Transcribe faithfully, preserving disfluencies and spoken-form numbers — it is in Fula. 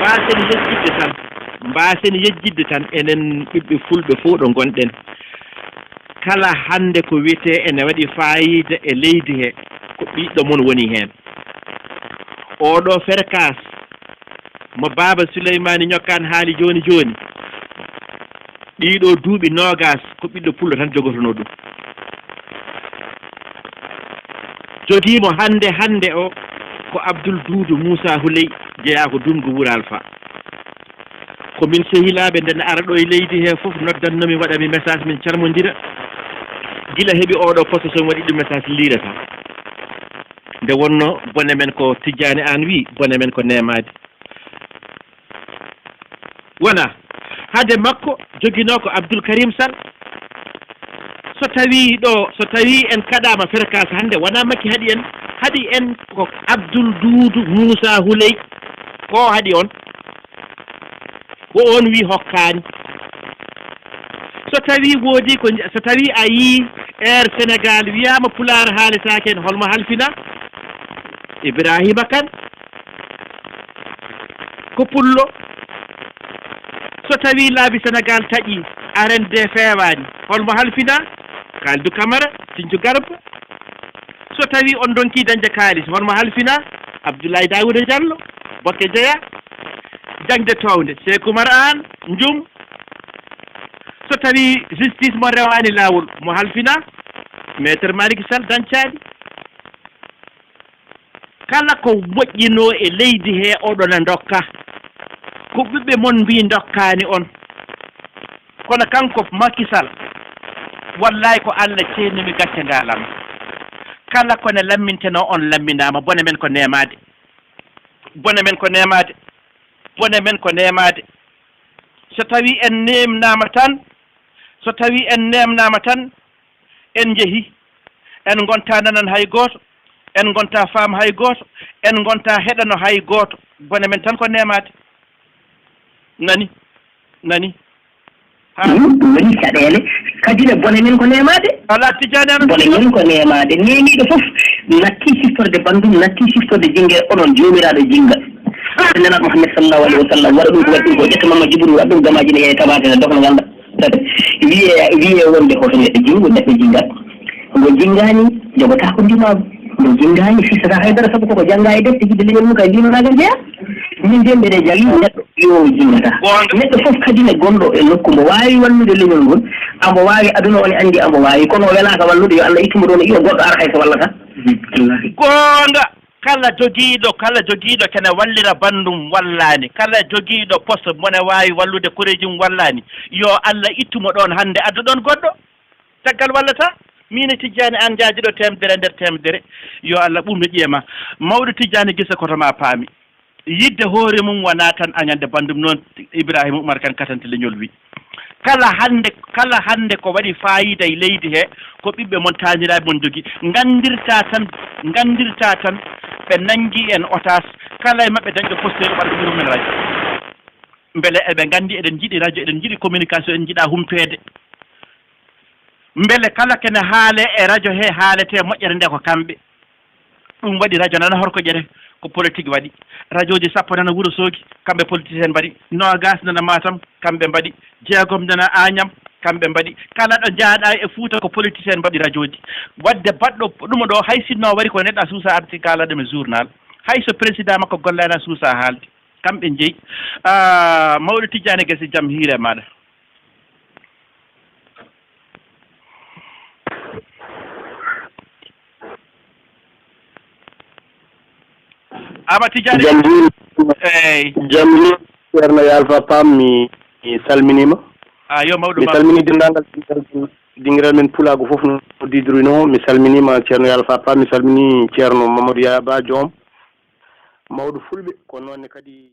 Mbaasen yejjitde tan, mbaasen yejjitde tan, enen ɓiɓɓe fulɓe fof ɗo ngonɗen. Kala hannde ko wiyetee ene waɗi faayiida e leydi he, ko ɓiɗɗo mon woni heen. Oɗo ferkaas mo Baaba Suleymaani Ñokkaan haali jooni jooni, ɗiɗo duuɓi noogas ko ɓiɗɗo pullo tan jogotonoo ɗum. Jogii mo hannde hannde o ko Abdul Duudu Muusa Huley, jeyaa ko Dunngu Wuro Alfa. Ko min sehilaaɓe, nde na ara ɗo e leydi he fof, noddanno mi, waɗa mi message, min calmondira. Gila heɓi oɗo poste, so mi waɗi ɗum message, liirata. Nde wonno bone men ko Tijjaani Aan wii, bone men ko neemaade. Wona hade makko, joginoo ko Abdul Karim Sall. So tawii ɗo, so tawii en kaɗaama ferkaas hannde, wonaa Makki haɗi en, haɗi en ko Abdul Duudu Muusa Huley, ko haɗi on, ko on wii hokkaani. So tawii woodi ko, so tawii a yii Air Sénégal wiyaama Pulaar haaletaake en, holmo halfina? Ibrahima Kane. Ko pullo. So tawii laabi Senegaal taƴii, R N D feewaani, holmo halfinaa? Kalidou Camara, Sinthiou Garba. So tawii on ndonkii dañde kaalis, holmo halfinaa? Abdoulaye Daouda Diallo, Bokke Jeya, dañde toownde, Seeku Umar Aan, Njum. So tawii justice mo rewaani laawol, mo halfinaa? Maître Malick Sall, dañcaani. Kala ko moƴƴinoo e leydi he, oɗon a ndokka. Ko ɓiɓɓe mon mbii ndokkaani on. Kono kanko Macky Sall, wallahi ko Allah ceernimi, gacce ngaalama. Kala ko ne lammintenoo on lamminaama. Bone men ko neemaade. Bone men ko neemaade. Bone men ko neemaade. So tawii en neemnaama tan, so tawii en neemnaama tan, en njehi, en ngontaa nanan hay gooto, en ngontaa faam hay gooto, en ngontaa heɗano hay gooto. Bone men tan ko neemaade. Nani? Nani? Ha? Ɗum woni caɗeele. Kadi ne bone men ko neemaade. Alaa Tijjaani Aana. Bone men ko neemaade. Neemiiɗo fof natti siftorde banndum, natti siftorde jinngere, onon joomiraaɗo jinnga. Nenaaɗo Muhammad sallallahu alaihi wasallam waɗa ɗum ko waɗi ɗum ko, ƴetta Mamma Jibril waɗa ɗum, gamaaji ne yeeya tamaate ne dokna ngannda. Tati, wiye, wiye wonde hoto neɗɗo jinngu, neɗɗo jinngat. Mo jinngaani, jogotaako ndimaagu. Mo jinngaani, fistata haydara, sabu koko jannga e defte, jiɗde leñol mum kay, ndimaagal jeya. Min de mbeɗe jali neɗɗo yo jinngata. Goonga. Neɗɗo fof kadi ne gonɗo e nokku mbo waawi wallude leñol ngol, ambo waawi, aduna o ne anndi ambo waawi, kono o welaaka wallude, yo Allah ittu mo ɗoon, iyo goɗɗo ara hay so wallata. Goonga. Kala jogiiɗo, kala jogiiɗo kene wallira banndum wallaani, kala jogiiɗo poste mone waawi wallude koreeji mum wallaani, yo Allah ittu mo ɗoon hannde, adda ɗoon goɗɗo. Caggal wallata, miin e Tijjaani Aan njaajiɗo teemedere nder teemedere, yo Allah ɓuuɓnu ƴiye ma. Mawɗo Tijjaani, gese koto ma paami. Yiɗde hoore mum wonaa tan añande banndum, noon Ibrahima Umar Kan katante leñol wi. Kala hannde, kala hannde ko waɗi faayiida e leydi he, ko ɓiɓɓe mon, taaniraaɓe mon njogii. Nganndirtaa tan, nganndirtaa tan ɓe nanngi en otaas, kala e maɓɓe dañɗo poste waɗa ɗum men radio. Mbele eɓe nganndi eɗen njiɗi radio, eɗen njiɗi communication, eɗen njiɗa humpeede. Mbele kala kene haale e radio he haaletee moƴƴere nde ko kamɓe. Ɗum waɗi radio nana Horkoƴere, ko politique waɗi. Radiooji sappo nana Wuro Soogi, kamɓe politicien mbaɗi. Noogas nana Matam, kamɓe mbaɗi. Jeegom nana Añam, kamɓe mbaɗi. Kala ɗo njaaɗa e Fuuta ko politicien mbaɗi radiooji. Waɗde baɗɗo ɗum ɗo, hay sinno wari ko neɗɗo a suusa arti kaala ɗum e journal. Hay so président makko gollaani a suusa haalde. Kamɓe njeyi. Ah, mawɗo Tijjaani Gasi, jam hiire maaɗa. Ama Tijjaani. Jam hiiri. Eey. Jam hiiri, Ceerno Yalfa Pam, mi, mi salminiima. Ah, yo mawɗo. Mi salmini denndaangal dingiral men, dingiral men Pulaagu fof no didruno. Mi salminiima Ceerno Yalfa Pam, mi salmini Ceerno Mamadou Yaya Ba, joom mawɗo Fulɓe, ko noon ne kadi.